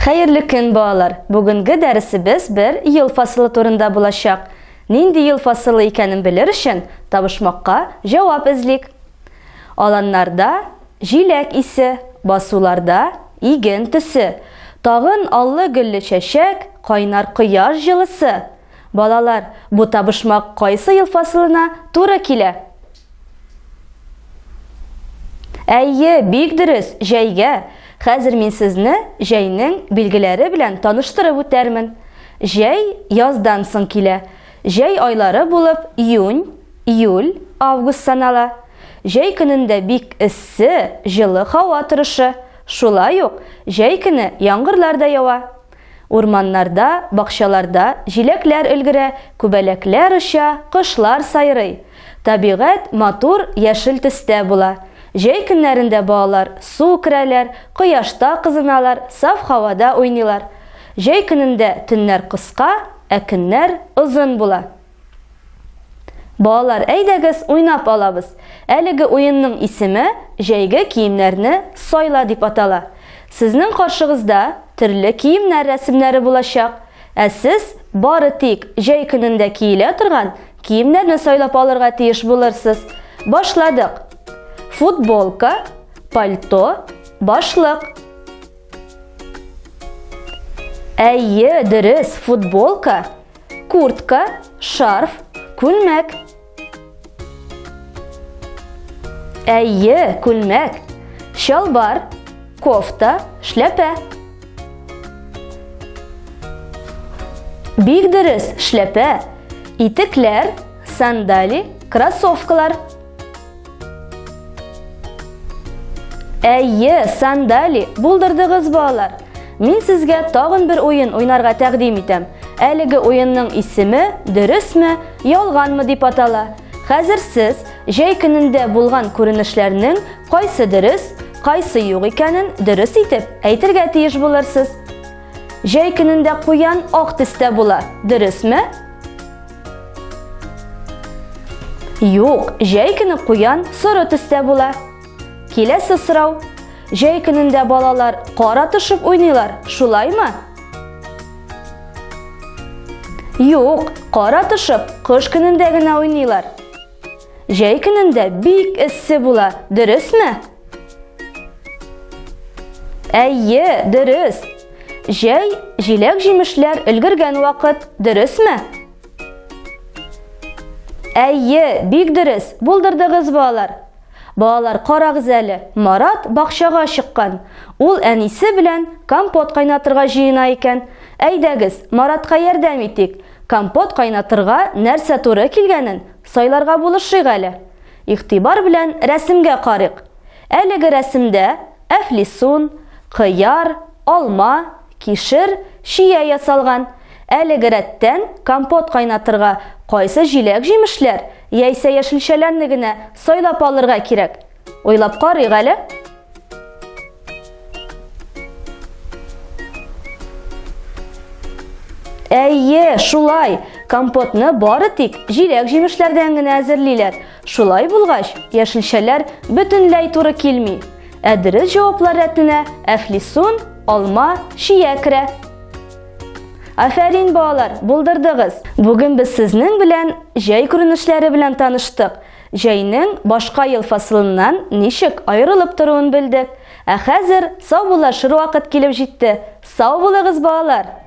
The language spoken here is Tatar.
Хәерле көн, балалар! Бүгенге дәресебез бер ел фасылы турында булачак. Нинди ел фасылы икәнен белер өчен, табышмакка җавап эзлик. Аланнарда җиләк исе, басуларда иген төсе. Тагын аллы-гөлле чәчәк, кайнар кояш җылысы. Балалар, бу табышмак кайсы ел фасылына туры килә? Әйе, бик дөрес, җәйгә. Хәзер мин сезне җәйнең билгеләре белән таныштырып үтәрмен. Җәй яздан соң килә. Җәй айлары булып июнь, июль, август санала. Җәй көнендә бик эссе, җылы һава торышы. Шулай ук җәй көне яңгырлар да ява. Урманнарда, бакчаларда җиләкләр өлгерә, күбәләкләр оча, кошлар сайрый. Табигать матур яшел төстә була. Җәй көннәрендә балалар су керәләр, кояшта кызыналар, саф һавада уйныйлар. Җәй көнендә төннәр кыска, ә көннәр озын була. Балалар, әйдәгез, уйнап алабыз. Әлеге уенның исеме Җәйге киемнәрне сайла дип атала. Сезнең каршыгызда төрле киемнәр рәсемнәре булачак. Ә сез бары тик җәй көнендә киелә торган киемнәрне сайлап алырга тиеш булырсыз. Башладык. Футболка, пальто, башлык. Әйе, дөрес, футболка, куртка, шарф, күлмәк. Әйе, күлмәк. Чалбар, кофта, шляпә. Бик дөрес, шляпә. Итекләр, сандали, кроссовкалар. Әйе, сандали, булдырдыгыз, балалар. Мин сезгә тагын бер уен уйнарга тәкъдим итәм. Әлеге уенның исеме дөресме, ялганмы дип атала. Хәзер сез җәй көнендә булган күренешләрнең кайсы дөрес, кайсы юк икәнен дөрес итеп әйтергә тиеш булырсыз. Җәй көнендә куян ак төстә була, дөресме? Юк, җәй көне куян соры төстә була. Киләсе сорау. Җәй көнендә балалар кар атышып уйныйлар, шулаймы? Юк, кар атышып кыш көнендә генә уйныйлар. Җәй көнендә бик эссе була, дөресме? Әйе, дөрес. Җәй җиләк-җимешләр өлгергән вакыт, дөресме? Әйе, бик дөрес. Булдырдыгыз, балалар. Балалар, карагыз әле, Марат бакчага чыккан. Ул әнисе белән компот кайнатырга җыена икән. Әйдәгез, Маратка ярдәм итик. Компот кайнатырга нәрсә туры килгәнен сайларга булышыйк әле. Игътибар белән рәсемгә карыйк. Әлеге рәсемдә әфлисун, кыяр, алма, кишер, чия ясалган. Әлеге рәттән компот кайнатырга кайсы җиләк-җимешләр яисә яшелчәләрне генә сайлап алырга кирәк? Уйлап карыйк әле. Әйе, шулай. Компотны бары тик җиләк-җимешләрдән генә әзерлиләр. Шулай булгач, яшелчәләр бөтенләй туры килми. Ә дөрес җаваплар рәтенә әфлисун, алма, чия керә. Афәрин, балалар, булдырдыгыз. Бүген без сезнең белән җәй күренешләре белән таныштык. Җәйнең башка ел фасылыннан ничек аерылып торуын белдек. Ә хәзер саубуллашыр вакыт килеп җитте. Сау булыгыз, балалар!